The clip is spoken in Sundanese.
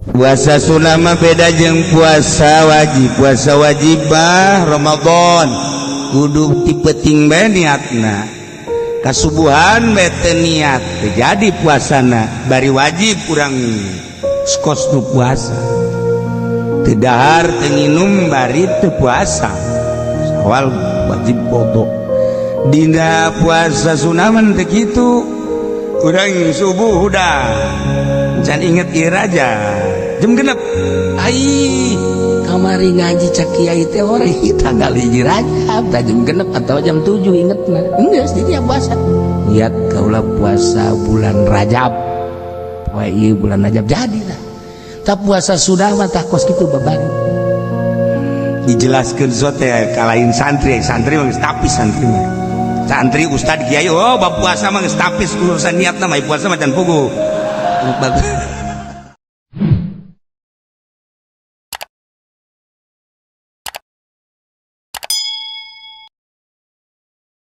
Puasa sunnah mah beda jeung puasa wajib. Puasa wajib mah Ramadan kudu ti peuting bae niatna, kasubuhan bae teu niat teu jadi puasana. Bari wajib kurang skos nu puasa, teu dahar, teu nginum, bari teu puasa, Sawal wajib qadha. Dina puasa sunnah mah teu kitu. Urang subuh udah can inget ieu raja, jam 6. Ai kamari ngaji cak kiai teh hore tanggal 1 Rajab tah jam 6 atau jam 7 ingetna. Geus jadi puasa. Niat kaula puasa bulan Rajab. Poe ieu bulan Rajab jadi lah. Tak puasa sudah mah tah kos kitu babari. Dijelaskan sote kalain santri, santri mah geus tapis, santri mah, santri, ustad, kiai, oh, bab puasa mah geus tapis urusan niatna mah. Puasa mah can puguh.